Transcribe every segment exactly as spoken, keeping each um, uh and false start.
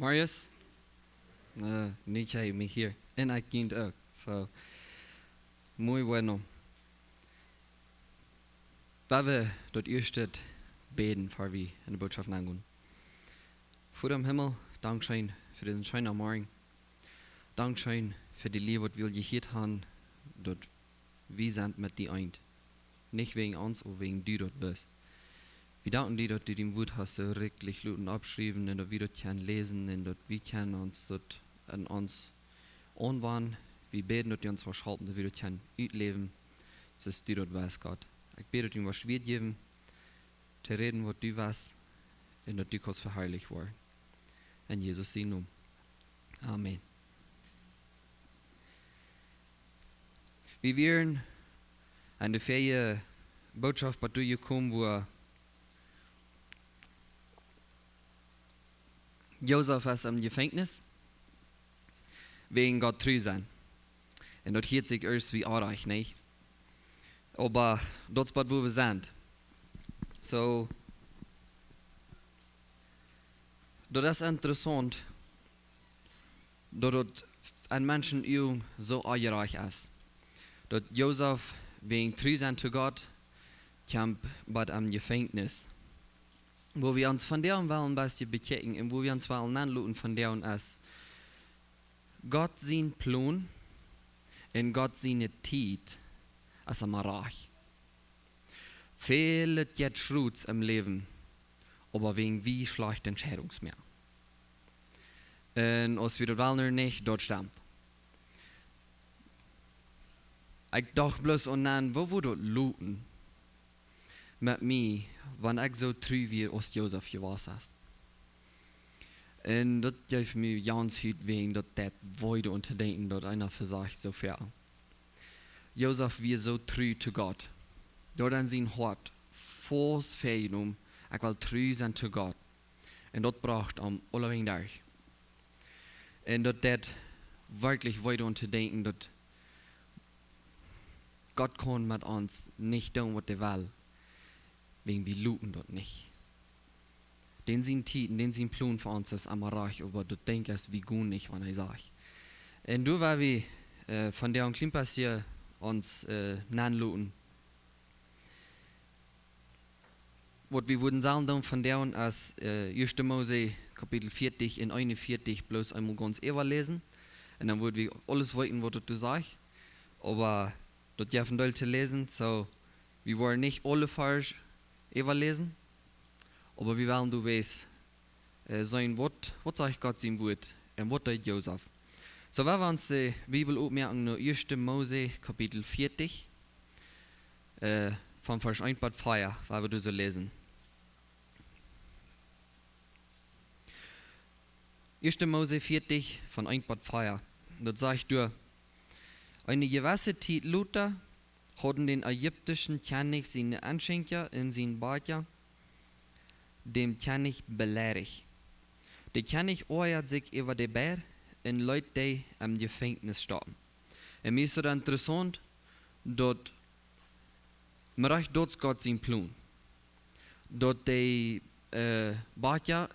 Marius? Äh, nich hia, mie hia. Un ekj dien uk. So, muy bueno. Wan wie daut ieeschte bäden, ver wie enne Botschaft aungonen. Voda em Himmel, dankscheen fa disen scheenen Morjen. Dankscheen fa dee Lia, waut wie jehieet haben, daut wie sent met die eent. Nich wäajen ons, oba wäajen du daut best. Wie danken die, daut du dien Wuat hast soo rikjlich loten oppschriewen un daut wie daut kjennen läsen un daut wie kjennen ons daut aun ons aunwenden. Wie bäden, daut du ons woascht halpen, daut wie daut kjennen utläwen, soo aus du daut west, Gott. Ekj bäd, daut du mie woascht Wieet jäwen, to räden, waut du west, un daut du kaust veharlicht woaren. En Jesus sienen Nomen. Amen. Wie wieren aun de värje Botschaft, waut doa jekomen, wua Josef es em Jefenkjnis, wäajen Gott tru sennen. Un daut hieet sikj ieescht wie oajch, nä? Oba daut es waut wie sent. So, daut es interessaunt, daut daut en Menschen Uagen soo oajch es. Daut Josef wäajen tru sennen to Gott, kjemt bat em Jefenkjnis. Wua wie ons vondoag wellen een bät bekjikjen un wua wie ons wellen aunloten vondoag es, Gott sien Plon un Gott siene Tiet es emma rajcht. Väl jeit schrot em Läwen, oba wäajen wie schlajchte Entscheidungen moaken. Un aus wie daut wellen nich, daut stemt. Ekj docht bloos aun, woo wudd daut loten met mie, wan ekj soo tru wia aus Josef jewast es. Un daut jeef mie gaunz väl, wäajen daut deit wee aun to denkjen, daut eena vesajcht soo väl. Josef wia soo tru to Gott. Doa en sien Hoat faust fastjenomen, ekj well tru sennen to Gott. Un daut brocht am aulawäajen derch. Un daut deit werkjlich wee aun to denkjen, daut Gott kaun met ons nich doonen, waut hee well, wäajen wie loten daut nich. Dän sien Tiet un dän sien Plon fa ons es emma rajcht, oba daut denkj ekj, wie gonen nich, wan hee sajcht. Un doa woa wie, äh, vondoag een kjlien bät ons, äh, nenloten. Waut wie wudden sellen doonen vondoag es, äh, ieeschte Mose Kapitel vieetich un eenunvieetich bloos eemol gaunz äwaläsen. Un dan wudd wie aules weeten, waut daut doa sajcht. Oba daut jeft een Deel to läsen, so wie woaren nich aule Varsch äwaläsen, oba wie wellen doa wees, äh, seenen, waut, waut sajcht Gott sien Wuat un waut deed Josef. So, wan wie ons de Bibel opmoaken no ieeschte Mose Kapitel vieetich, äh, von Varsch eent bat vea, woa wie doa soo läsen. Ieeschte Mose vieetich von eent bat vea. Daut sajcht doa: Eene jewesse Tiet lota hauden dän ägiptischen Kjennich siene Enschenkja un sien Bäakja dän Kjennich beleidicht. De Kjennich oajad sikj äwa de beid un leet dee em Jefenkjnis stoppen. Un mie es daut interessaunt, daut, mau rajcht daut es Gott sien Plon. Daut dee, äh, Bäakja,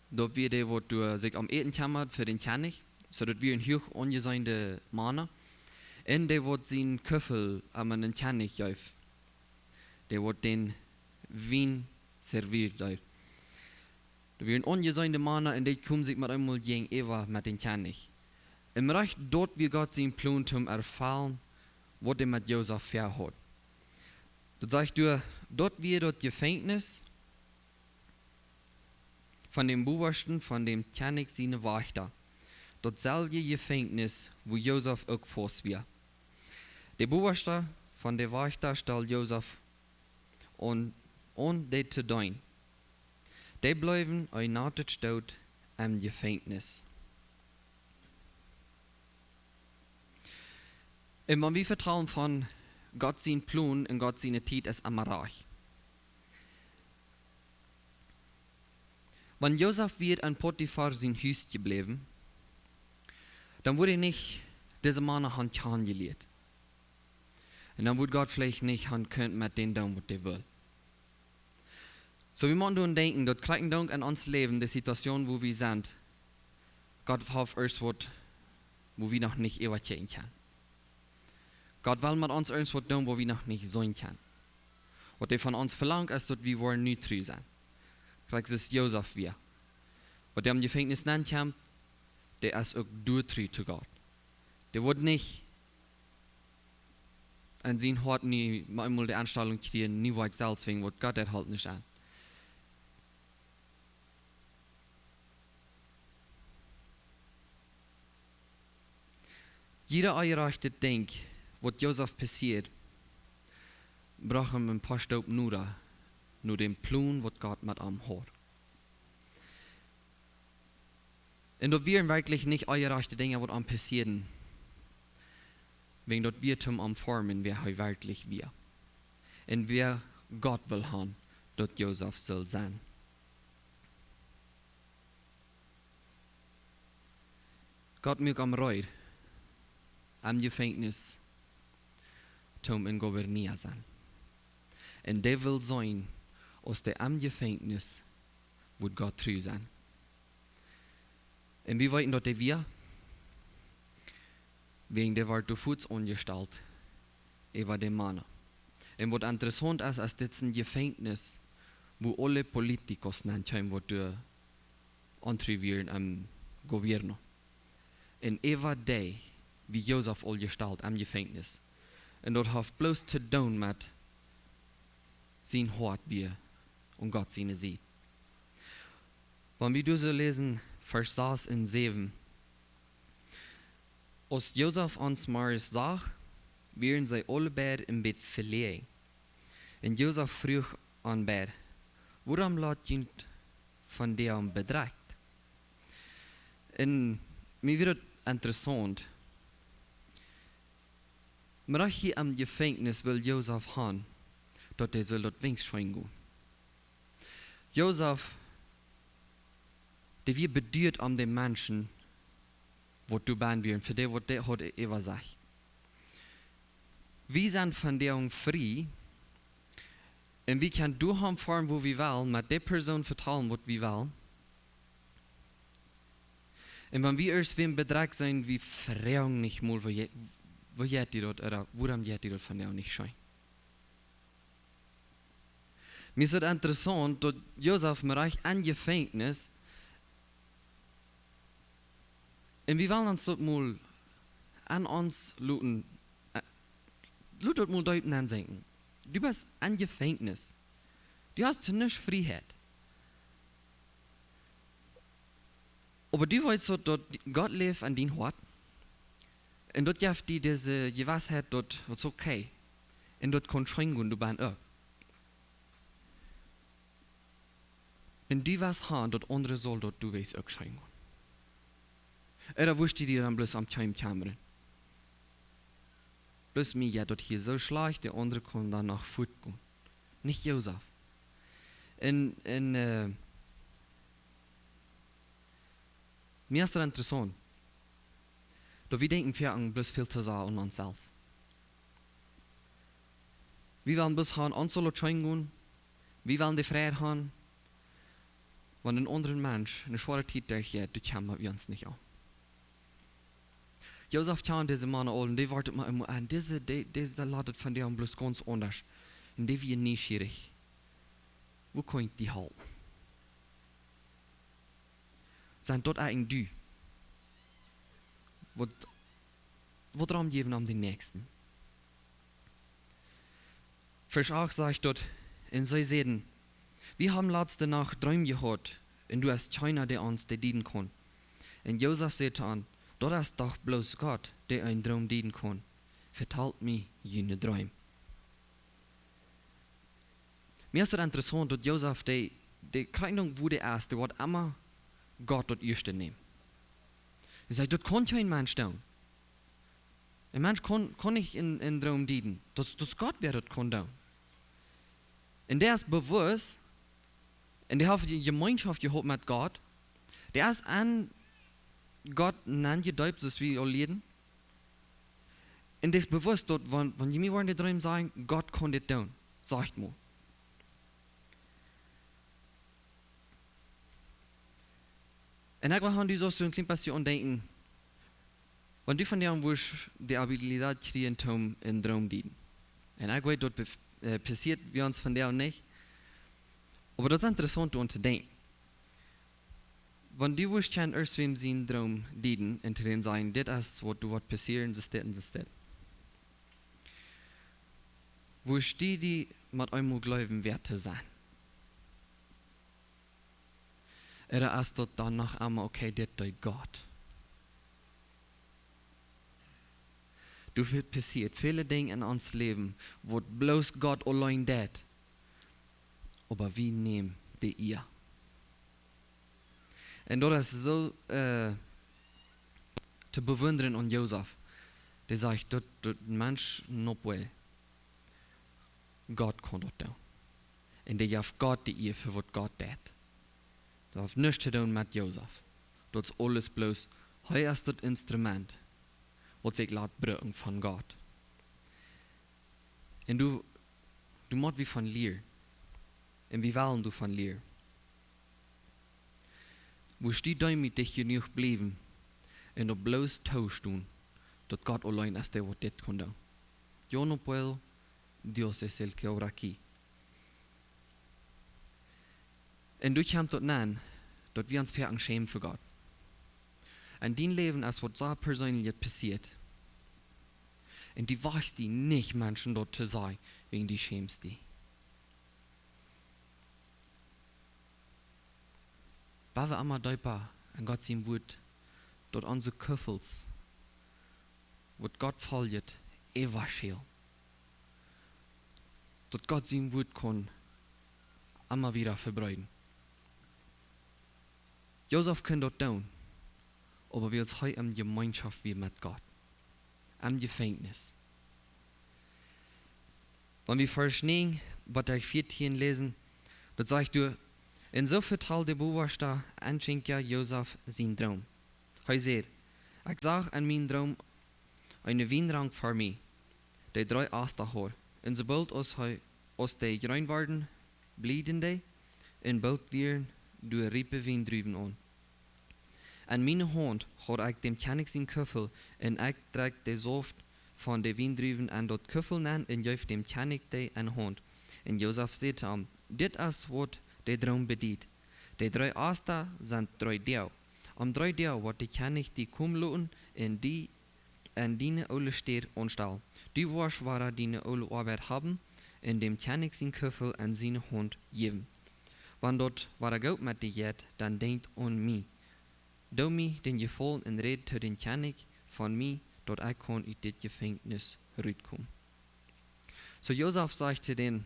daut wia dee, waut doa sikj om Äten kjemmat fa dän Kjennich, so daut wia een huach aunjeseende Mana. Un dee, waut sien Kuffel aun dän Kjennich jeef, dee, waut dän Wien servieed. Doa wieren aunjeseende Mana un dee kjeemen sikj met eemol jäajenäwa met dän Kjennich. Un rajcht daut wia Gott sien Plon toom erfellen, waut hee met Josef väahaud. Daut sajcht doa, daut wia daut Jefenkjnis von dän Bowaschten von dän Kjennich siene Wajchta. Dautselwje Jefenkjnis, wua Josef uk faust wia. De Bowaschte von de Wajchta stald Josef aun, aun dee to deenen. Dee bleewen een natet Stoot em Jefenkjnis. Un wan wie vetalen von Gott sien Plon un Gott siene Tiet es emma rajcht. Wan Josef wia en Potifar sien Hus jebläwen, dan wudd hee nich dise Mana han kjanen jelieet. Un dan wudd Gott veleicht nich han kunt met dän doonen, waut hee wull. Soo, wie motten doaraun denkjen, daut krakjt en Dank en ons Läwen, de Situation, wua wie sent, Gott haft ieescht waut, wua wie noch nich äwakjikjen kjennen. Gott well met ons ieescht waut doonen, waut wie noch nich seenen kjennen. Waut hee von ons velangt, es, daut wie woaren nu tru sennen. Krakjt soo aus Josef wia. Waut hee em Jefenkjnis nenkjeem, dee es uk doa tru to Gott. Dee woat nich en sien Hoat nu mau eemol de Enstalunk kjrieen, nu woa ekj selfst wäajen, waut Gott, dee helt nich aun. Jieda onjerajchtet Dinkj, waut Josef passieed, brocht am een poa Stoop noda, no däm Plon, waut Gott met am haud. Un daut wieren werkjlich nich onjerajchte Dinja, waut am passieeden, wäajen daut wia toom am formen, wäa hee werkjlich wia. Un wäa Gott wull han, daut Josef sull sennen. Gott muak am reed, em Jefenkjnis toom een Gouverneur sennen. Un dee wull seenen, aus dee em Jefenkjnis wudd Gott tru sennen. Un wie weeten, daut dee wia, wäajen dee wort doa fuaz aunjestalt, äwa de Mana. Un waut interessaunt es, es dit een Jefenkjnis, wua aule Politikos nenkjeemen, waut doa ontru wieren em Gobierno. Un äwa dee wia Josef aunjestalt em Jefenkjnis. Un daut haft bloos to doonen met sien Hoat wia aun Gott siene Sied. Wan wie doa soo läsen, Varsch sas un säwen. Aus Josef an Maria sach, wieren see aule beid een bät veläajen. Un Josef fruach an beid: Wuarom lot junt vondoag bedrekjt? Un mie wia daut interessaunt. Mau hia em Jefenkjnis wull Josef han, daut dee sull daut weens scheen gonen. Josef, dee wia beduat om de Menschen, waut doa bennen wieren, fa dee, waut dee haud äwasajcht. Wie sent vondoag frie, un wie kjennen doahan foaren, wua wie wellen, met de Persoon vetalen, waut wie wellen. Un wan wie ieescht wäm bedrekjt seenen, wie froagen nich mol, woo je-, woo jeit die daut, ooda wuarom jeit die daut vondoag nich scheen? Mie es daut interessaunt, daut Josef mau rajcht em Jefenkjnis, un wie wellen ons daut mol aun ons loten, äh, lot daut mol deep nensinkjen. Du best em Jefenkjnis. Du hast nuscht Frieheit. Oba du weetst daut, daut Gott läft en dien Hoat. Un daut jeft die dise Jewissheit, daut, daut es okay. Un daut kaun scheen gonen, du best uk. Un du west han, daut aundre sellen daut, du west uk scheen gonen. Ooda wurscht du die dan bloos om kjeen kjemmren? Bloos mie jeit daut hia soo schlajcht, de aundre kaun dan noch fuat gonen. Nich Josef. Un, un, äh, mie es daut interessaunt, daut wie denkjen, wie haben bloos väl to sajen aun ons selfst. Wie wellen bloos han, ons saul daut scheen gonen. Wie wellen de Frieheit han. Wan een aundra Mensch eene schwoare Tiet derchjeit, doa kjemma wie ons nich om. Josef kjand dise Mana aul, un dee wort mau emma aun. Dise, dee, dee lot daut vondoag bloos gaunz aundasch. Un dee wia nieschierich. Woo kaun ekj die halpen? Sent daut eejentlich du, waut, waut Rum jäwen aun dän Näakjsten? Varsch acht sajcht daut: Un see säden: Wie haben latste Nacht Dreem jehaut, un doa es kjeena, dee ons dee dieden kaun. Un Josef säd to an: Daut es doch bloos Gott, dee een Dreem dieden kaun. Vetalt mie june Dreem. Mie es daut interessaunt, daut Josef, dee, dee krakjt wua dee es, dee woat emma Gott daut ieeschte nämen. Hee sajcht: Daut kaun kjeen Mensch doonen. Een Mensch kaun, kaun nich een, een Dreem dieden. Daut, daut es Gott, wäa daut kaun doonen. Un dee es bewusst, un dee haft Jemeenschoft jehaut met Gott. Dee es aun Gott nenjedeept, soo aus wie aul lieeden. Un dee es bewusst daut, wan, wan jie mie woaren dän Dreem sajen, Gott kaun dit doonen, sajcht mol. Un ekj wull han, du saust doa een kjlien bät aun denkjen, wan du vondoag wurscht de Abilität kjrieen toom een Droom dieden. Un ekj weet, daut bef-, äh, passieet bie ons vondoag nich. Oba daut es interessaunt, doaraun to denkjen. Wan du wurscht kjennen irjentwäm sienen Droom dieden un to dän sajen, dit es waut doa woat passieren, soo es dit un soo es dit. Wurscht du die met eemol jleewen, wäa to sennen? Ooda es daut dan noch emma, okay, dit deed Gott? Doa passieet väle Dinja en ons Läwen, waut bloos Gott auleen deed. Oba wie nämen de Ea. Un daut es soo, äh, to bewundren aun Josef. Dee sajcht, daut, daut een Mensch nopwell, Gott kaun daut doonen. Un dee jeef Gott de Ea fa waut Gott deed. Daut haft nuscht to doonen met Josef. Daut es aules bloos, hee es daut Instrument, waut sikj lat brucken von Gott. Un du, du motst wie von lieren. Un wie wellen doavon lieren. Wurscht du deemootich jenuach bliewen un daut bloos toostonen, daut Gott auleen es dee, waut dit kaun doonen. Yo no puedo, Dios es el que obra aquí. Un doa kjemt daut nenn, daut wie ons foaken schämen fa Gott. En dien Läwen es waut soo perseenlich passieet. Un du wajchst die nich, Menschen daut to sajen, wäajen du schämst die. Wan wie emma deepa en Gott sien Wuat, daut onse Kuffels, waut Gott volljit, äwaschälen. Daut Gott sien Wuat kaun emma wada vebreeden. Josef kunn daut doonen, oba wiels hee en Jemeenschoft wia met Gott. Em Jefenkjnis. Wan wie Varsch näajen bat vieetieen läsen, daut sajcht doa: Un soo vetald de Bowaschta Enschenkja Josef sienen Droom. Hee säd: Ekj sach en mienen Droom eene Wienrank ver mie, dee dree Asta haud. Un soo boolt aus hee, aus dee jreen worden, blieeden dee, un boolt wieren doa riepe Wiendruwen aun. En miene Haunt haud ekj däm Kjennich sien Kuffel, un ekj drekjt de Sauft von de Wiendruwen en daut Kuffel nenn un jeef däm Kjennich dee en de Haunt. Un Josef säd to am: Dit es waut de Droom bediet. De dree Asta sent dree Doag. Om dree Doag woat de Kjennich die komen loten un die en diene oole Städ aunstalen. Du woascht wada diene oole Oabeit haben un däm Kjennich sien Kuffel en siene Haunt jäwen. Wan daut wada goot met die jeit, dan denkj aun mie. Doo mie dän Jefaulen un räd to dän Kjennich von mie, daut ekj kaun ut dit Jefenkjnis rutkomen. Soo Josef sajcht to dän,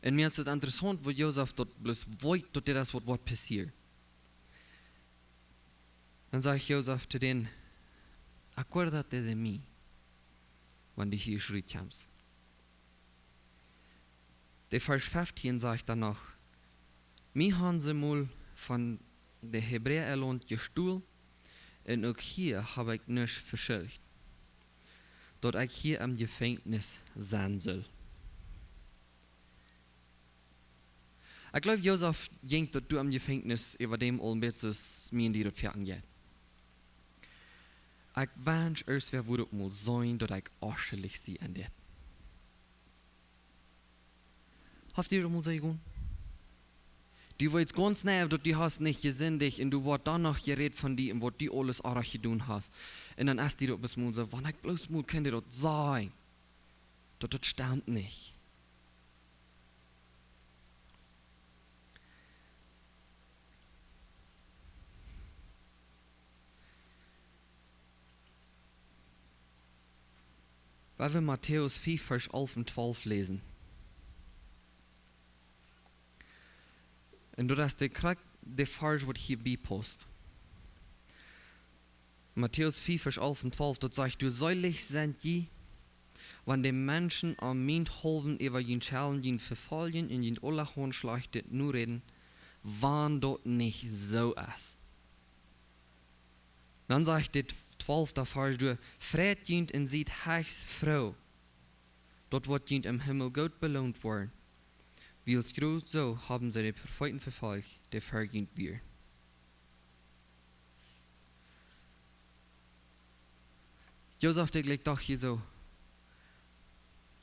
un mie es daut interessaunt, woo Josef daut bloos weet, daut dit es waut woat passieren. Dan sajcht Josef to dän: Acuérdate de mí, wan du hia rutkjemst. De Varsch feftieen sajcht dan noch: Mie haben see mol von de Hebräa äa Launt jestolen, un uk hia hab ekj nuscht veschuldicht, daut ekj hia em Jefenkjnis sennen sull. Ekj jleew, Josef jinkj daut doa em Jefenkjnis äwa däm aul een bät soo aus mie un die daut foaken jeit. Ekj wensch, irjentwäa wudd uk mol seenen, daut ekj onschuldich sie aun dit. Haft die daut mol soo jegonen? Du weetst gaunz jeneiw, daut du hast nich jesindicht, un doa woat dan noch jerät von die un waut du aules oajch jedonen hast. Un dan es die daut bloos mol soo, wan ekj bloos mol kunn daut sajen, daut daut stemt nich. Wan wie Matäus fief, Varsch alf un twalf läsen. Un daut es de krakjt de Varsch, waut hia bie pausst. Matäus fief, Varsch alf un twalf, daut sajcht: Doa seelich sent jie, wan de Menschen om mienetwäajen äwa junt schellen, junt vefoljen un junt aulahaunt Schlajchtet noräden, wan daut nich soo es. Dan sajcht de twalfta Varsch doa: Freit junt un siet heechst froo, daut woat junt em Himmel goot beloont woaren, wiels krakjt soo haben see de Profeeten vefolcht, dee ver junt wieren. Josef, dee jlikjt doch hia soo,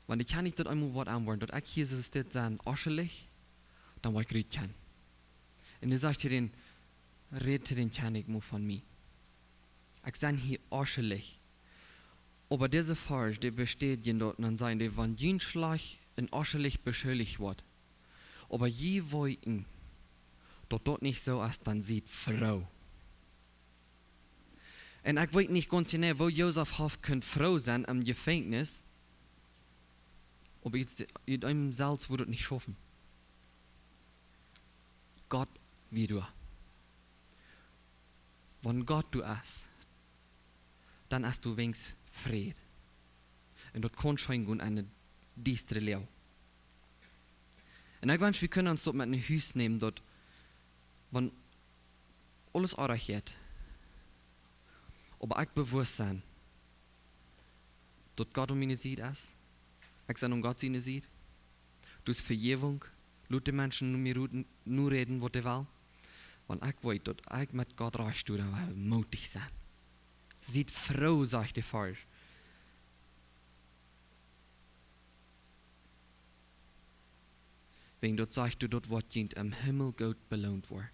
wan ekj hia nich daut eemol woat aunwoaren, daut ekj hia soo dit sie, oschelich, dan woa ekj rut kjennen. Un dan sajcht hee dän, räd to dän Kjennich mol von mie. Ekj sie hia oschelich. Oba dise Varsch, dee bestädjen daut, dan sajen dee, wan jie schlajcht un oschelich beschuldicht woaren, oba jie weeten, daut daut nich soo es, dan siet froo. Un ekj weet nich gaunz jeneiw, woo Josef haft kunt froo sennen em Jefenkjnis, oba ut, ut am selfst wudd daut nich schaufen. Gott wia doa. Wan Gott doa es, dan es doa weens Fräd. Un daut kaun scheen gonen en de diestre Loag. Un ekj wensch, wie kunnen ons daut met no Hus nämen, daut wan aules oajch jeit, oba ekj bewusst sie, daut Gott aun miene Sied es. Ekj sie aun Gott siene Sied. Doa es Vejäwunk. Lot de Menschen no mie rut-, no räden, waut dee wellen. Wan ekj weet, daut ekj met Gott rajcht sie, dan woa ekj mootich sennen. Siet froo, sajcht de Varsch. Wäajen daut sajcht doa, daut woat junt em Himmel goot beloont woaren.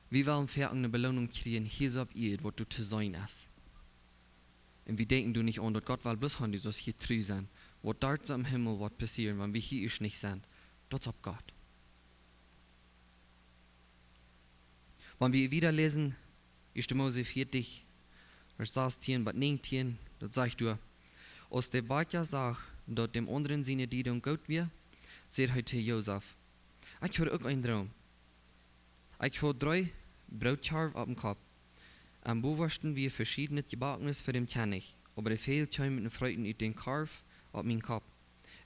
Wie wellen foaken eene Beloonunk kjrieen hia opp Ieed, waut doa to seenen es. Un wie denkjen doa nich aun, daut Gott well bloos haben, du saust hia tru sennen. Waut doa soo em Himmel woat passieren, wan wie hia ieescht nich sent, daut es opp Gott. Wan wie wieda läsen, Ieeschte Mose vieetich, Varsch sastieen bat näajentieen, daut sajcht doa: Aus de Bakja sach, daut däm aundren siene Diedunk goot wia, säd hee to Josef: Ekj haud uk een Droom. Ekj haud dree Brootkjarw oppem Kopp. Em bowaschten wia veschiednet Jebacknet fa dän Kjennich, oba de Väajel kjeemen un fruaten ut dän Kjarw opp mienen Kopp.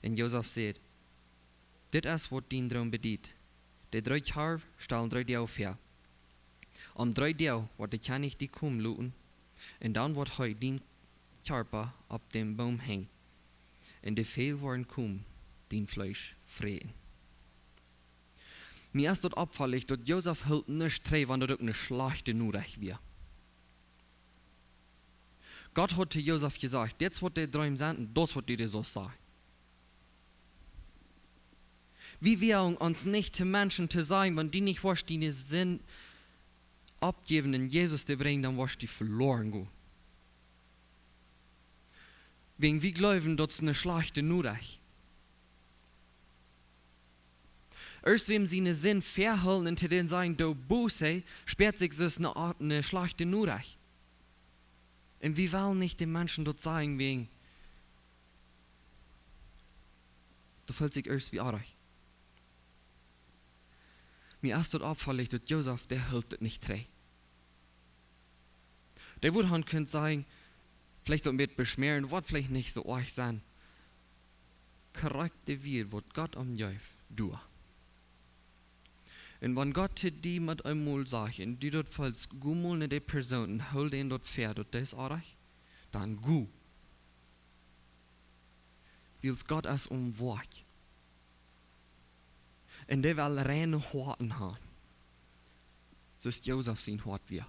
Un Josef säd: Dit es, waut dien Droom bediet. De dree Kjarw stalen dree Doag väa. Om dree Doag woat de Kjennich die komen loten, un dan woat hee dien Kjarpa opp dän Boom henjen. Un de Väajel woaren komen, dien Fleesch fräten. Mie es daut oppfaulich, daut Josef hilt nuscht trigj, wan daut uk eene schlajchte Norecht wia. Gott haud to Josef jesajcht: Dit es, waut de Droom sent, un daut es, waut du dee saust sajen. Wie woagen ons nich to Menschen to sajen, wan du nich woascht diene Sind oppjäwen un Jesus die brinjen, dan woascht du veloren gonen. Wäajen wie jleewen, daut es eene schlajchte Norecht. Ieescht wäm siene Sind vehoolen un to dän sajen, doo Buße, späat sikj soo aus eene Oat, eene schlajchte Norecht. Un wie wellen nich de Menschen daut sajen, wäajen daut feelt sikj ieescht wie oajch. Mie es daut oppfaulich, daut Josef, dee hilt daut nich trigj. Dee wudd han kunt sajen, veleicht daut een bät beschmäaren, woat veleicht nich soo oajch sennen. Korrekt, dee wia, waut Gott am jeef, doa. Un wan Gott to die met eemol sajcht, un du daut feelst, go mol no dee Persoon un hool dän daut väa, daut dee es oajch, dan go. Wiels Gott es aum Woakj. Un dee well reine Hoaten haben, soo aus Josef sien Hoat wia.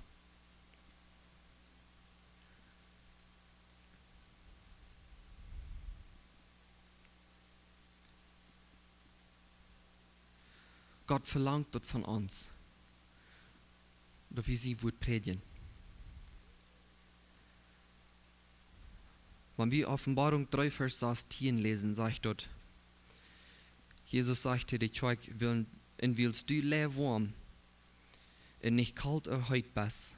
Gott velangt daut von ons, daut wie sien Wuat prädjen. Wan wie Openboarunk dree Varsch sastieen läsen, sajcht daut, Jesus sajcht to de Kjoakj: Wiels, un wiels du lukoam un nich kolt ooda heet best,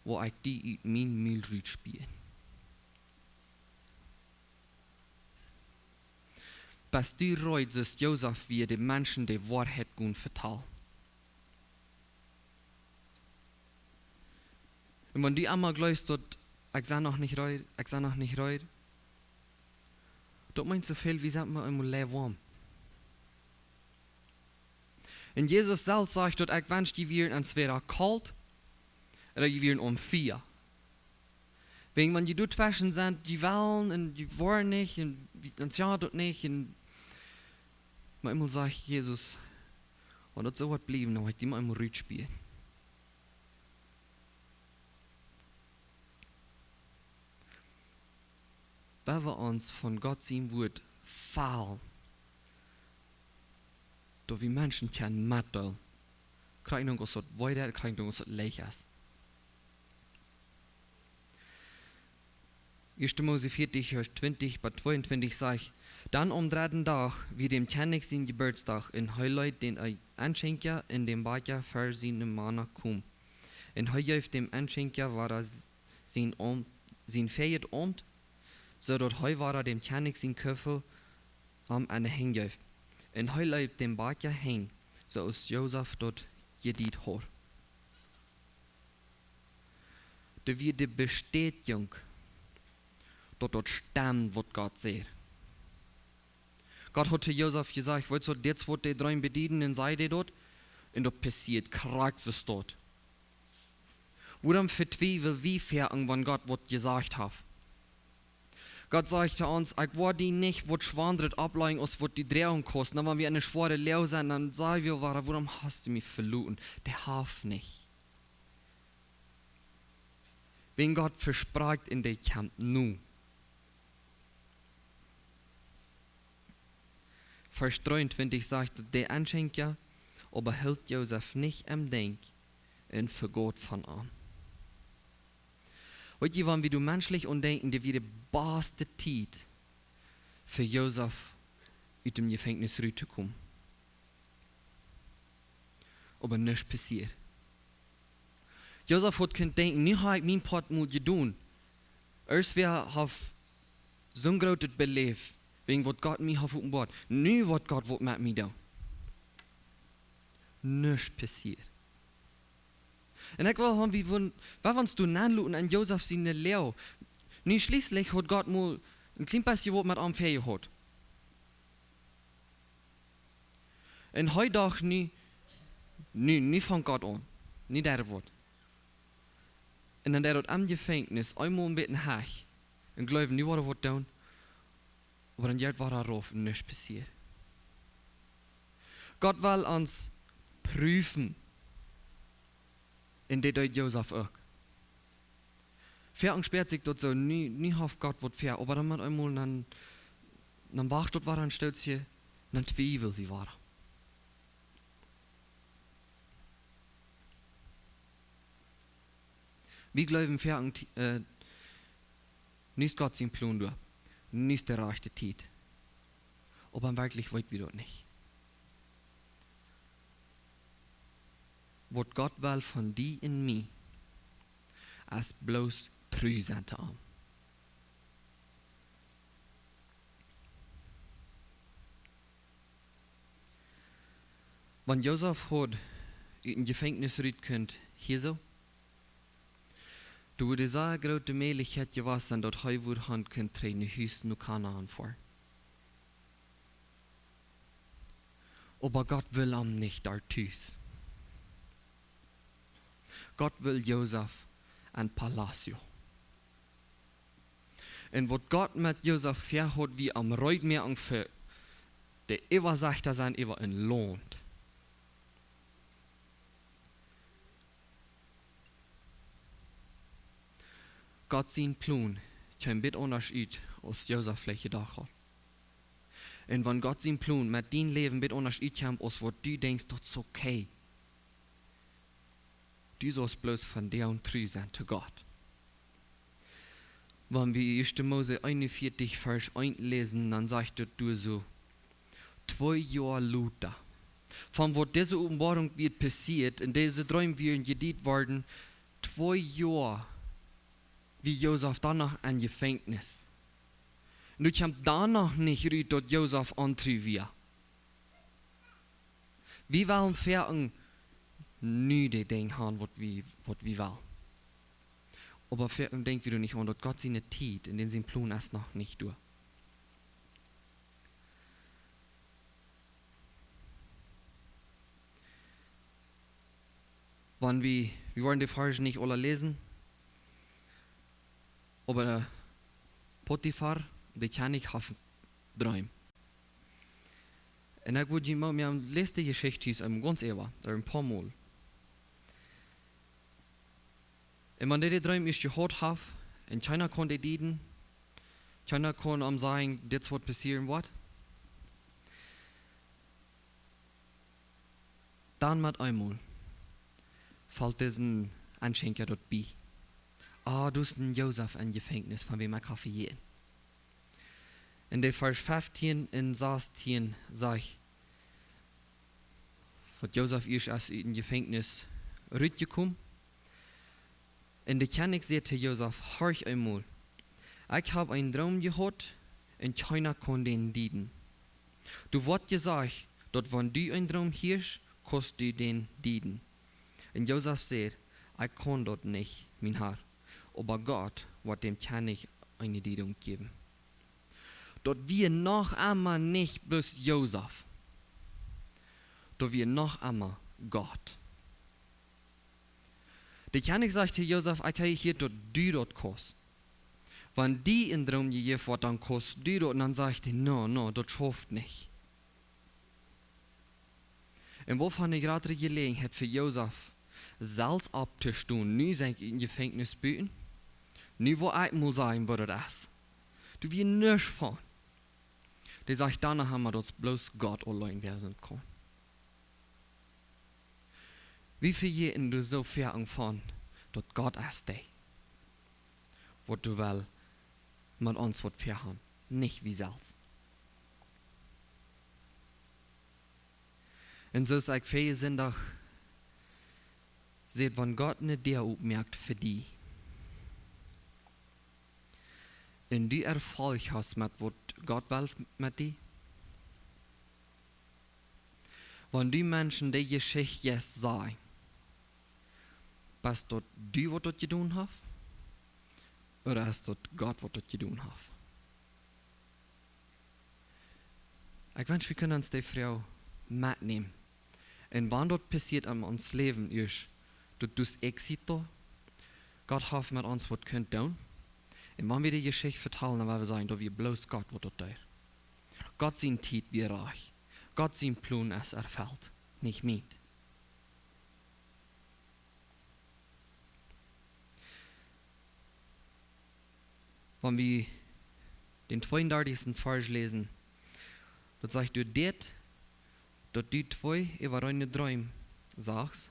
woa ekj die ut mien Mul rutspieen. Best du reed, soo aus Josef wia, de Menschen de Woarheit gonen vetalen? Un wan du emma jleefst, daut ekj sie noch nich reed, ekj sie noch nich reed, daut meent soo väl, wie sent mau eemol lukoam. Un Jesus selfst sajcht daut: Ekj wensch, jie wieren entwäda kolt ooda jie wieren aum Fia. Wäajen wan jie doa tweschen sent, jie wellen un jie woaren nich, un wie, dan sent jie daut nich, un mau eemol sajcht Jesus: Wan daut soo woat bliewen, dan woa ekj die mau eemol rutspieen. äwa ons von Gott sien Wuat faulen, daut wie Menschen kjennen metdeelen. Krakjt aus daut wee deit, krakjt aus daut leicht es. Ieeschte Mose vieetich, Varsch twintich bat tweeuntwintich sajcht: Dan aum dredden Dach wia däm Kjennich sien Jeburtsdach, un hee leet dän Enschenkja un däm Bakja ver siene Mana komen. Un hee jeef däm Enschenkja wada s-, sien Aumt, sien väajet Aumt, soo daut hee wada däm Kjennich sien Kuffel am enne Henj jeef. Un hee leet däm Bakja han, soo aus Josef daut jedeet haud. Daut wia de Bestätigung, daut daut stemd, waut Gott säd. Gott haud to Josef jesajcht: Weetst du, dit woat de Dreem bedieden, un säd hee daut, un daut passieed krakjt soo. Wuarom vetwiewel wie foaken, wan Gott waut jesajcht haft? Gott sajcht to ons: Ekj woa die nich waut Schwoaret oppläajen aus waut du droagen kaust. Dan wan wie enne schwoare Loag sent, dan saj wie: Wuarom hast du mie veloten? Dee haft nich. Wan Gott vesprakjt un dee kjemt nu. Varsch dreeuntwintich sajcht daut: De Enschenkja oba hilt Josef nich em Denkj un vegaut von am. Weetst du, wan wie doa menschlich aun denkjen, daut wia de baste Tiet fa Josef ut däm Jefenkjnis rut to komen. Oba nuscht passieed. Josef haud kunt denkjen: Nu hab ekj mien Poat mol jedonen. Irjentwäa haft soon grootet Beläf, wäajen waut Gott mie haft openboat. Nu woat Gott waut met mie doonen. Nuscht passieed. Un ekj well haben, wie wudden, wie wudden ons doa nenloten aun Josef siene Loag. Nu schlieslich haud Gott mol een kjlien bät waut met am väajehaut. Un hee docht nu, nu, nu fangt Gott aun. Nu deit hee waut. Un dan deit daut em Jefenkjnis eemol een bät hach. Un jleewen, nu woat hee waut doonen. Oba dan jeit wada rauf un nuscht passieed. Gott well ons proowen. Un dit deed Josef uk. Foaken spieet sikj daut soo, nu, nu haft Gott waut väa, oba dan met eemol dan, dan wacht daut wada een Stootje, dan twiewel wie wada. Wie jleewen foaken, äh, nu es Gott sien Plon doa. Nu es de rajchte Tiet. Oba werkjlich weet wie daut nich. Waut Gott well von die un mie, es bloos tru sennen to am. Wan Josef haud ut een Jefenkjnis rut kunt hia soo, dan wudd de sea groote Mäajlichkjeit jewast sennen, daut hee wudd han kunt trigj no Hus no Kanaan foaren. Oba Gott wull am nich doa tus. Gott wull Josef em Palacio. Un waut Gott met Josef väahaud, wia am reed moaken fa de Äwasechta sennen äwa een Launt. Gott sien Plon kjeem een bät aundasch ut aus Josef veleicht jedocht haud. Un wan Gott sien Plon met dien Läwen een bät aundasch utkjemt aus waut du denkjst, daut es okay. Du saust bloos von doa aun tru sennen to Gott. Wan wie ieeschte Mose eenunvieetich Varsch eent läsen, dan sajcht daut doa soo: Twee Joa lota, von waut dise Openboarunk wia passieet un dise Dreem wia jedeet worden, twee Joa wia Josef dan noch em Jefenkjnis. Nu kjemt dan noch nich rut, daut Josef ontru wia. Wie wellen foaken nu de Dinja han, waut wie, waut wie wellen. Oba foaken denkj wie doa nich aun, daut Gott siene Tiet un dän sien Plon es noch nich doa. Wan wie, wie woaren de Varsch nich aula läsen, oba, äh, Potifar, de Kjennich, haft een Dreem. Un ekj wudd junt mau, mau läsen de Jeschicht hia em gaunz äwa, doa een poa Mol. Un wan dee de Dreem ieescht jehaut haft, un kjeena kaun dee deeden, Kjeena kaun am sajen, dit es waut passieren woat. Dan met eemol felt disen Aunschenkja daut bie. Ah, doa es een Josef em Jefenkjnis, von wäm ekj hab jehieet. En de Varsch feftieen un sastieen sajcht, daut Josef ieescht es ut dem Jefenkjnis rutjekomen. Un de Kjennich säd to Josef: Horch eemol, ekj hab eenen Droom jehaut, un kjeena kaun dän dieden. Doa woat jesajcht, daut wan du eenen Droom hieescht, kaust du dän dieden. Un Josef säd: Ekj kaun daut nich, mien Har, oba Gott woat däm Kjennich eene Diedunk jäwen. Daut wia noch emma nich bloos Josef. Daut wia noch emma Gott. De Kjennich sajcht to Josef: Ekj hab jehieet, daut du daut kaust. Wan die een Droom jejäft woat, dan kaust du daut. Un dan sajcht hee: No, no, daut schauft nich. Un waut fa eene jratre Jeläajenheit fa Josef, selfst opptostonen. Nu sie ekj em Jefenkjnis buten. Nu woa ekj mol sajen, waut daut es. Doa wia nuscht von. Dee sajcht dan noch emol, daut bloos Gott auleen wäa sent kaun. Wie vejäten doa soo väl von, daut Gott es dee, waut doa well met ons waut väahaunt, nich wie selfst. Un soo aus ekj väajen Sindach säd, wan Gott eene Däa opmoakt fa die, un du Erfolg hast met waut Gott well met die, wan du Menschen dee Jeschicht jeist sajen, es daut du, waut daut jedonen haft, ooda es daut Gott, waut daut jedonen haft? Ekj wensch, wie kunnen ons dee Froag metnämen. Un wan daut passieet en ons Läwen es, daut du éxito, Gott haft met ons waut kunt doonen. Un wan wie dee Jeschicht vetalen, dan woa wie sajen, daut wia bloos Gott, waut daut deed. Gott siene Tiet wia rajcht. Gott sien Plon es erfelt, nich mient. Wan wie dän tweeundartichsten Varsch läsen, daut sajcht: Doa dit, daut du twee äwa eenen Droom sachst,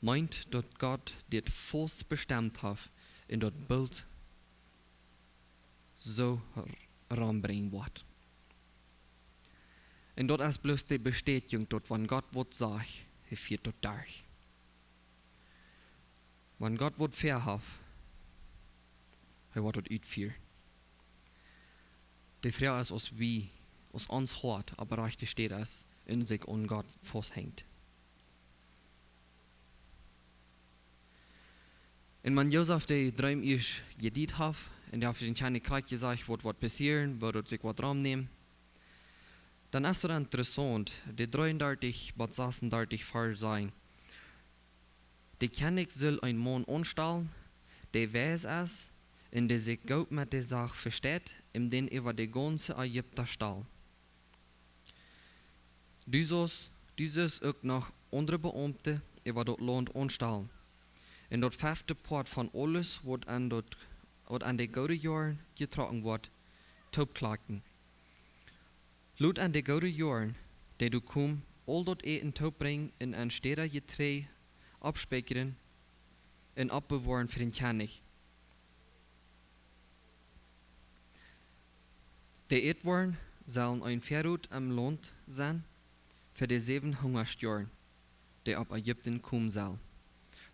meent, daut Gott dit faust bestemt haft un daut boolt soo r-, raumbrinjen woat. Un daut es bloos de Bestätigung, daut wan Gott waut sajcht, hee fieet daut derch. Wan Gott waut väahaft, hee woat daut utfieren. De Froag es, aus wie, aus ons Hoat opp de rajchte Städ es un sikj aun Gott faust henjt. Un wan Josef dee Droom ieescht jediet haft, un dee haft dän Kjennich krakjt jesajcht, waut woat passieren, woo daut sikj woat romnämen, dan es daut interessaunt, de dreeundartich bat sasunndartich Varsch sajen: De Kjennich sull een Maun aunstalen, dee weis es, un dee sikj goot met de Sach vesteit, un dän äwa de gaunze Ägipta stalen. Du saust, du saust uk noch aundre Beaumte äwa daut Launt aunstalen, un daut fefte Poat von aules, waut aun daut, waut aun de goode Joaren jetrocken woat, toopkjlakjen. Lot aun de goode Joaren, dee doa komen, aul daut Äten toopbrinjen un aun Städa Jeträajd oppspikjren un oppbewoaren fa dän Kjennich. De Ätwoaren sellen een Väarot em Launt sennen fa de säwen Hungaschjoaren, dee opp Ägipten komen sellen.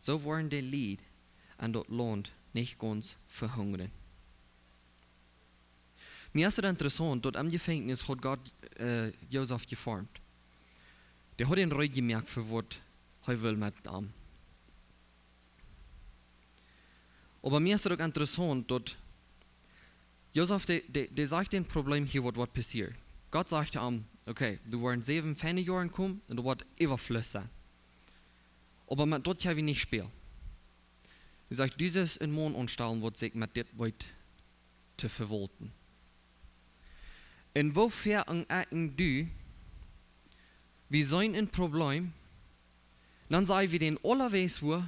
Soo woaren de Lied aun daut Launt nich gaunz vehungren. Mie es daut interessaunt, daut em Jefenkjnis haud Gott, äh, Josef jeformt. Dee haud am reed jemoakt fa waut hee wull met am. Oba mie es daut uk interessaunt, daut Josef, dee, dee, dee sajcht daut Problem hia, waut, waut passieren. Gott sajcht to am: Okay, doa woaren säwen feine Joaren komen un doa woat Äwafluss sennen. Oba met daut kjenn wie nich spälen. Hee sajcht: Du saust een Maun aunstalen, waut sikj met dit weet to vewaulten. Un woo väl en ekj un du, wie seenen een Problem, dan saj wie dän aulawäajen wua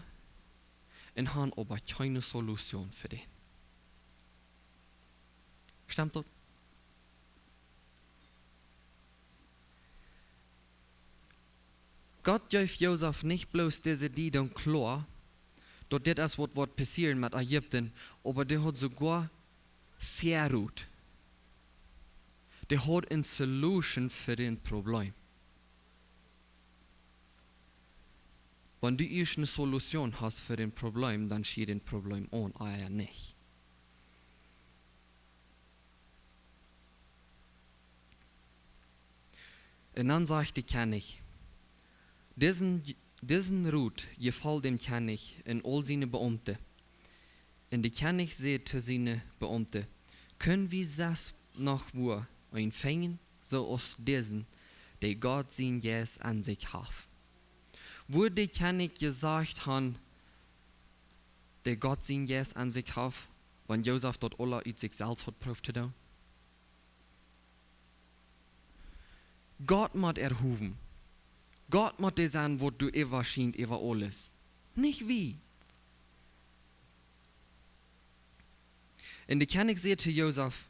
un han oba kjeene Solution fa dän. Stemt daut? Gott jeef Josef nich bloos dise Diedunk kloa, daut dit es waut woat passieren met Ägipten, oba dee haud soogoa verut. Dee haud eene Solution fa daut Problem. Wan du ieescht eene Solution hast fa daut Problem, dan schie daut Problem aun, ea nich. Un dan sajcht de Kjennich: "Disen, disen Rot jefoll däm Kjennich un aul siene Beaumte." Un de Kjennich säd to siene Beaumte: "Kjenn wie selfst noch wua eenen finjen, soo aus disen, dee Gott sienen Jeist aun sikj haft?" Wudd de Kjennich jesajcht han, dee Gott sienen Jeist aun sikj haft, wan Josef daut aula ut sikj selfst haud proowt to doonen? Gott mott erhowen. Gott mott dee sennen, waut doa äwa schient, äwa aules. Nich wie. Un de Kjennich säd to Josef: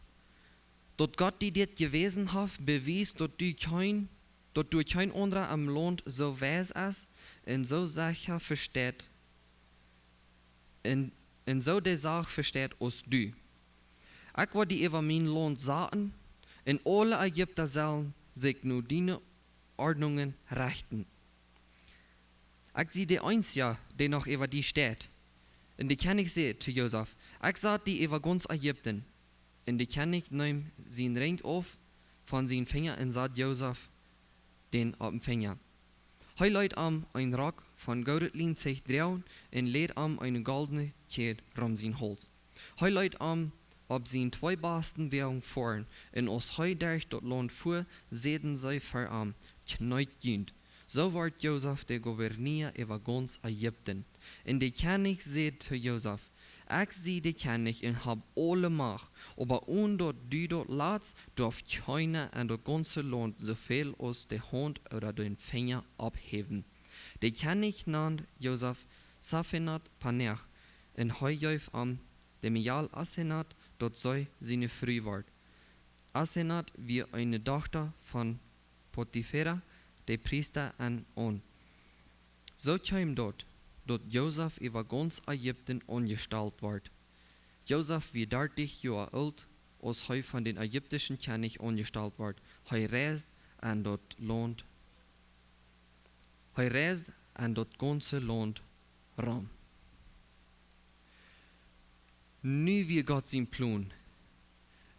"Daut Gott die dit jewäsen haft, bewiest, daut du kjeen, daut doa kjeen aundra em Launt soo weis es un soo secha vesteit, un, un soo de Sach vesteit aus du. Ekj woa die äwa mien Launt saten, un aule Ägipta sellen sikj no diene Ordnungen rechten. Ekj sie de eensja, dee noch äwa die steit." Un de Kjennich säd to Josef: "Ekj sat die äwa gaunz Ägipten." Un de Kjennich neem sienen Rinj auf von sienen Finja un sad Josef dän opp dän Finja. Hee leet am eenen Rock von goodet Lienzecht droagen un läd am eene goldne Kjäd rom sienen Hauls. Hee leet am opp sienen twee basten Wäajen foaren, un aus hee derch daut Launt fua, säden see ver am: "Kjneet junt." Soo wort Josef de Gouverneur äwa gaunz Ägipten. Un de Kjennich säd to Josef: "Ekj sie de Kjennich un hab aule Macht, oba onen daut du daut latst, darf kjeena en daut gaunze Launt soo väl aus de Haunt ooda dän Finja opphäwen." De Kjennich nand Josef Safenat Paneach, un hee jeef am de Mejal Asenat, daut see siene Fru wort. Asenat wia eene Dochta von Potifera, de Priesta en On. Soo kjeem daut, daut Josef äwa gaunz Ägipten aunjestalt wort. Josef wia dartich Joa oolt, aus hee von dän ägiptischen Kjennich aunjestalt wort. Hee reisd en daut Launt, hee reisd en daut gaunze Launt rom. Nu wia Gott sien Plon.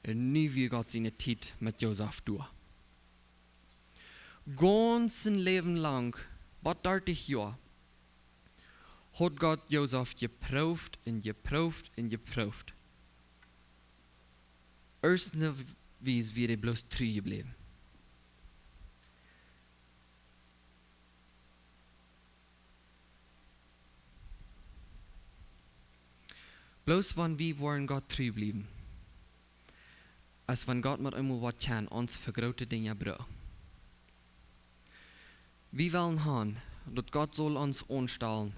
Un nu wia Gott siene Tiet met Josef doa. Gaunz sien Läwen lang, bat dartich Joa, haud Gott Josef jeprooft un jeprooft un jeprooft. Ieescht ne Wies wia hee bloos tru jebläwen. Bloos wan wie woaren Gott tru bliewen, es wan Gott met eemol woat kjennen ons fa groote Dinja brucken. Wie wellen han, daut Gott saul ons aunstalen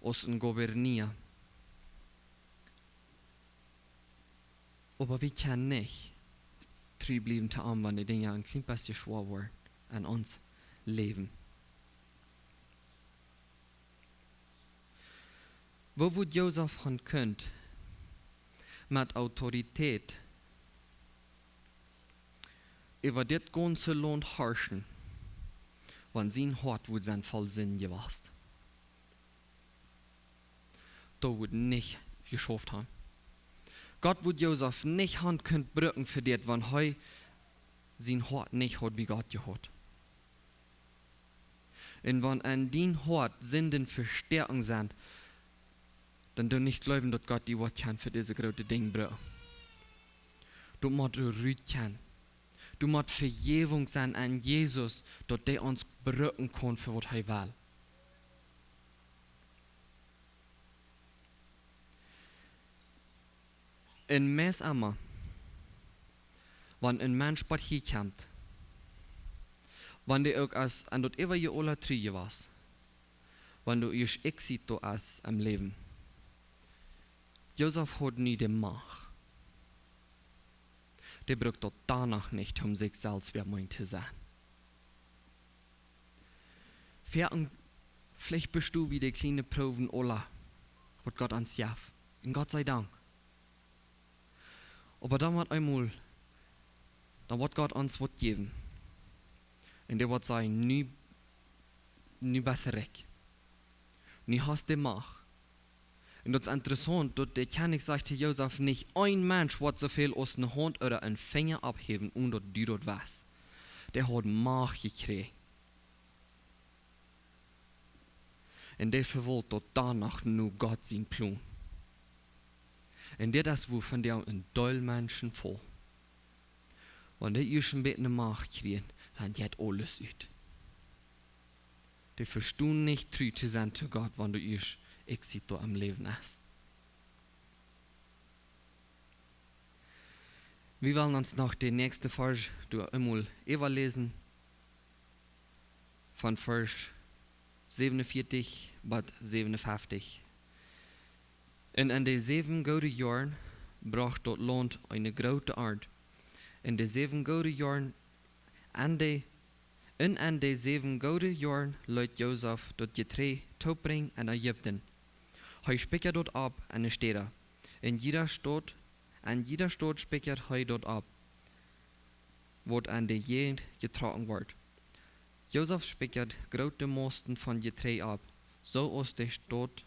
aus een Gouverneur. Oba wie kjennen nich tru bliewen to am, wan de Dinja een kjlien bät schwoa woaren en ons Läwen. Woo wudd Josef han kunt met Autoritäet äwa dit gaunze Launt harschen, wan sien Hoat wudd sennen voll Sind jewast? Daut wudd nich jeschauft han. Gott wudd Josef nich han kunt brucken fa dit, wan hee sien Hoat nich haud bie Gott jehaut. Un wan en dien Hoat Sinden vestoaken sent, dan doo nich jleewen, daut Gott die woat kjennen fa dise groote Dinja brucken. Du motst rut kjennen. Du motst Vejäwunk sennen aun Jesus, daut dee ons brucken kaun fa waut hee well. Un meist emma, wan een Mensch bat hia kjemt, wan dee uk es, un daut äwa je aula tru jewast, wan du ieescht exit es em Läwen. Josef haud nu de Macht. dee brukt daut dan noch nich, om sikj selfst wada meent to sennen. Veleicht best du bie de kjliene Proowen aula, waut Gott ons jeft. Un Gott sie Dank. Oba dan woat eemol, dan woat Gott ons waut jäwen. Un dee woat sajen: Nu, nu best du rikj. Nu hast du Macht. Un daut es interessaunt, daut de Kjennich sajcht to Josef: Nich een Mensch woat soo väl aus eene Haunt ooda een Finja oppheewen, onen daut du daut weetst. Dee haud Macht jekjräajen. Un dee vewolt daut dan noch no Gott sien Plon. Un dit es, wua vondoag een Deel Menschen faulen. Wan dee ieescht een bät Macht kjrieen, dan jeit aules ut. Dee vestonen nich tru to sennen to Gott, wan du ieescht ekjsito aum Läwen best. Wie wellen ons noch dän näakjsten Varsch doa eemol äwaläsen, von Varsch säwenunvieetich bat säwenunfeftich. Un en de säwen goode Joaren brocht daut Launt eene groote Arnt. En de säwen goode Joaren, en de, un en de säwen goode Joaren leet Josef daut Jeträajd toopbrinjen en Ägipten. Hee spikjad daut opp en de Städa. En jieda Staut, en jieda Staut spikjad hee daut opp, waut en de Jäajent jetrocken wort. Josef spikjad groote Mosten von Jeträajd opp, soo aus de Staut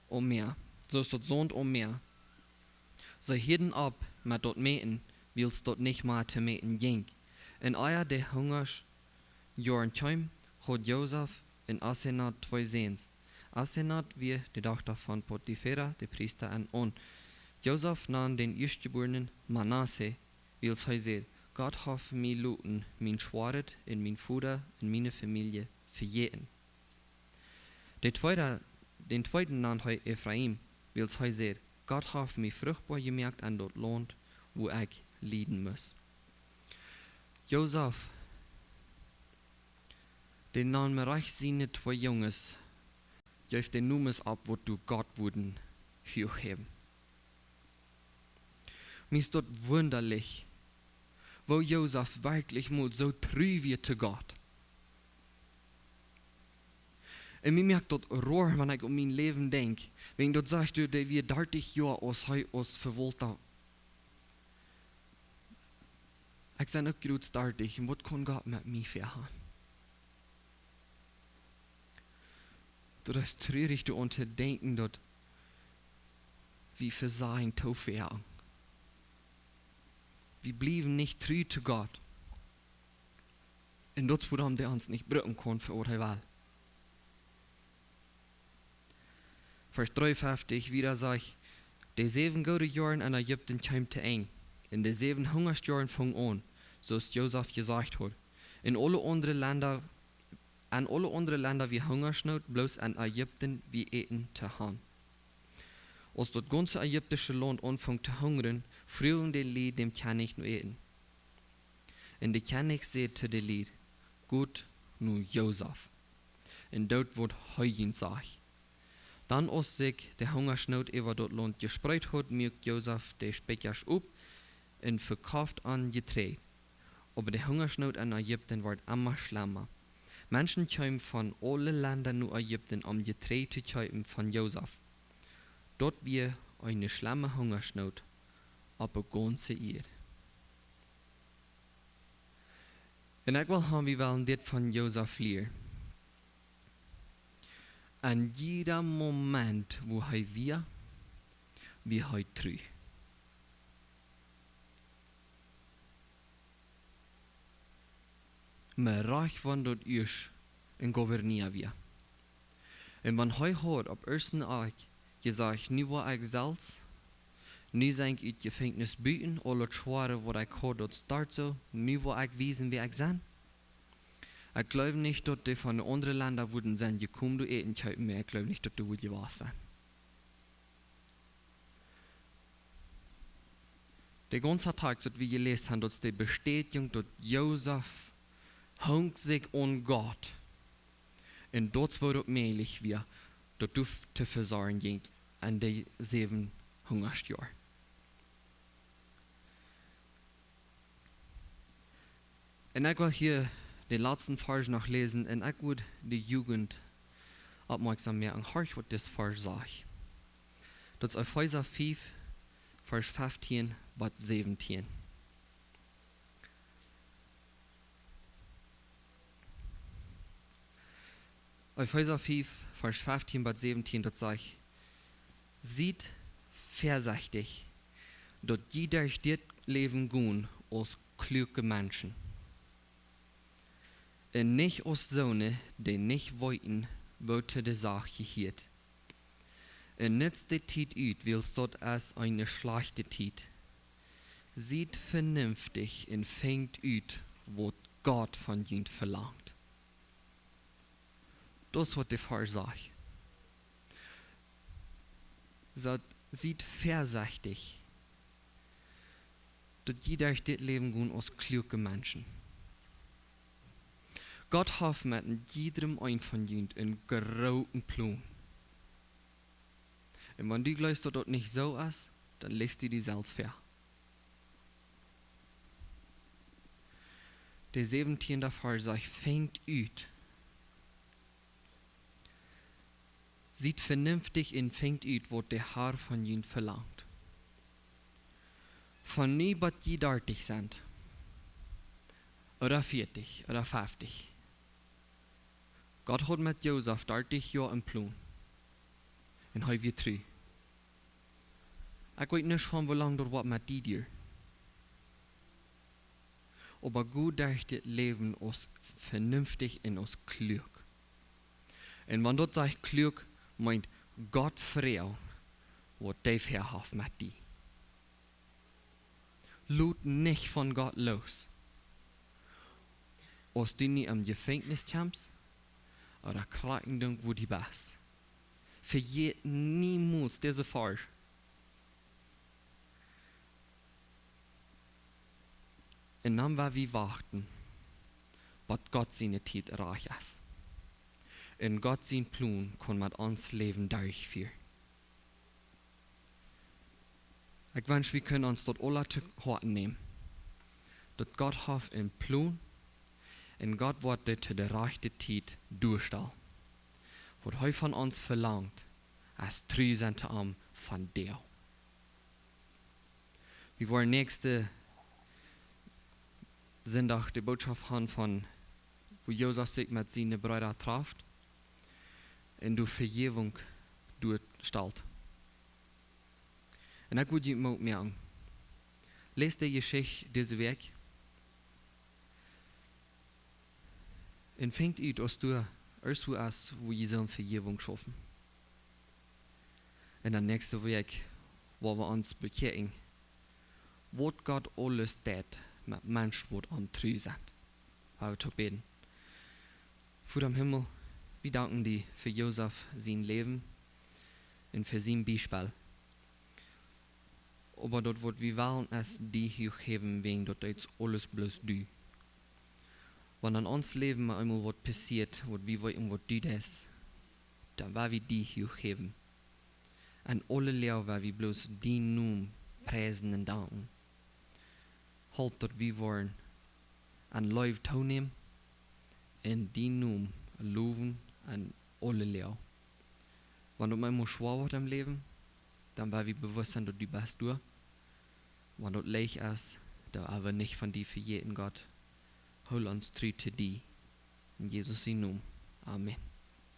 aum Mäa, soo aus daut Saunt aum Mäa. See hieden opp met daut mäten, wiels daut nich mea to mäten jinkj. Un ea de Hungaschjoaren kjeemen, haud Josef un Asenat twee Säns. Asenat wia de Dochta von Potifera, de Priesta en On. Josef nand dän Ieeschtjebuarnen Manasse, wiels hee säd: Gott haft mie loten mien Schwoa un mien Voda un miene Famielje vejäten. De tweede, dän tweeden nand hee Efraim, wiels hee säd: Gott haft mie fruchtboa jemoakt en daut Launt, wua ekj lieden must. Josef, dee nand rajcht siene twee Junges, jeef de Nomes opp, waut doa Gott wudden huach häwen. Mie es daut wundalich, woo Josef werkjlich mol soo tru wia to Gott. Un mie moakt daut roa, wan ekj aun mien Läwen denkj. Wan daut sajcht, du, dee wia dartich Joa, aus hee aus Vewaulta. Ekj sie uk jrods dartich, un waut kaun Gott met mie väahan? Daut es trurich, doaraun to denkjen, daut wie vesajen to väl. Wie bliewen nich tru to Gott. Un daut es wuarom dee ons nich brucken kaun fa waut hee well. Varsch dreeunfeftich, wieda sajcht: De säwen goode Joaren en Ägipten kjeemen to Enj, un de säwen Hungaschjoaren fungen aun, soo aus Josef jesajcht haud. En aule aundre Lenda, en aule aundre Lenda wia Hungaschnoot, bloos en Ägipten wia Äten to han. Aus daut gaunze ägiptische Launt aunfunk to hungren, fruagen de Lied däm Kjennich no Äten. Un de Kjennich säd to de Lied: Got no Josef un doot, waut hee junt sajcht. Dan, aus sikj de Hungaschnoot äwa daut Launt jespreet haud, muak Josef de Spikjasch op un vekoft an Jeträajd. Oba de Hungaschnoot en Ägipten wort emma schlemma. Menschen kjeemen von aule Lenda no Ägipten, om Jeträajd to kjeepen von Josef. Daut wia eene schlemme Hungaschnoot opp de gaunze Ieed. Un ekj well han, wie wellen dit von Josef lieren. En jieda Moment, wua hee wia, wia hee tru. Mau rajcht wan daut ieescht een Gouverneur wia. Un wan hee haud opp ieeschten Oajenblikj jesajcht: Nu woa ekj selfst, nu sie ekj ut Jefenkjnis buten, aul daut Schwoare, waut ekj haud, daut steit soo, nu woa ekj wiesen, wäa ekj sie. Ekj jleew nich, daut dee von de aundre Lenda wudden sennen jekomen, doa Äten kjeepen, ekj jleew nich, daut dee wudden jewast sennen. De gaunze Tekst, waut wie jeläst han, daut es de Bestätigung, daut Josef hunk sikj aun Gott. Un daut es, woo daut mäajlich wia, daut doa to vesorjen jinkj en de säwen Hungaschjoaren. Un ekj well hia dän latsten Varsch noch läsen un ekj wudd de Jugend oppmoakjsom moaken, horcht waut dis Varsch sajcht. Daut es Efeesa fief, Varsch fieftieen bat säwentieen. Efeesa fief, Varsch fieftieen bat säwentieen, daut sajcht: Siet väasechtich, daut jie derch dit Läwen gonen aus kluake Menschen. Un nich aus soone, dee nich weeten, waut to de Sach jehieet. Un nutzt de Tiet ut, wiels daut es eene schlajchte Tiet. Siet venenftich un finjt ut, waut Gott von junt velangt. Daut es waut de Varsch sajcht. Siet, siet väasechtich, daut jie derch dit Läwen gonen aus kluake Menschen. Gott haft met jiedrem eenen von junt eenen grooten Plon. Un wan du jleefst, daut daut nich soo es, dan läajchst du die selfst ver. De säwentieende Varsch sajcht: Finjt ut. Siet venenftich un finjt ut, waut de Har von junt velangt. Von nu bat jie dartich sent, ooda vieetich, ooda feftich. Gott haud met Josef dartich Joa een Plon. Un hee wia tru. Ekj weet nich, von woo lang daut woat met die dieren. Oba go derch dit Läwen aus venenftich un aus kluak. Un wan daut sajcht kluak, meent Gott froagen, waut dee väahaft met die. Lot nich von Gott loos. Aus du nu em Jefenkjnis kjemst, ooda krakjt doa, wua du best, vejät niemols disen Varsch. Un dan woa wie wachten, bat Gott siene Tiet rajcht es. Un Gott sien Plon kaun met ons Läwen derchfieren. Ekj wensch, wie kunnen ons daut aula to Hoaten nämen, daut Gott haft een Plon un Gott woat dit to de rajchte Tiet derchstalen. Waut hee von ons velangt, es tru sennen to am vondoag. Wie woaren näakjsten Sindach de Bootschoft haben von, woo Josef sikj met siene Breeda traft un doa Vejäwunk derchstalt. Un ekj wudd junt Moot moaken. Läst de Jeschicht dise Wäakj. Un finjt ut, aus doa irjentwua es, wua jie sellen Vejäwunk schaufen. Un dan näakjste Wäakj woa wie ons bekjikjen, waut Gott aules deit met Menschen, waut am tru sent. Woa wie toop bäden. Voda em Himmel, wie danken die fa Josef sien Läwen un fa sien Biespel. Oba daut, waut wie wellen, es die huach häwen, wäajen daut es aules bloos du. Wan en ons Läwen mau eemol waut passieet, waut wie weeten, waut du deist, dan woa wie die huach häwen. Un aule Läajen woa wie bloos dienen Nomen priesen un danken. Help, daut wie woaren aun Leew toonämen un dienen Nomen lowen en aule Läajen. Wan daut mau eemol schwoa woat em Läwen, dan woa wie bewusst sennen, daut du best doa. Wan daut leicht es, dan woa wie nich von die vejäten, Gott. Hool ons tru to die. En Jesus sien Nomen. Amen.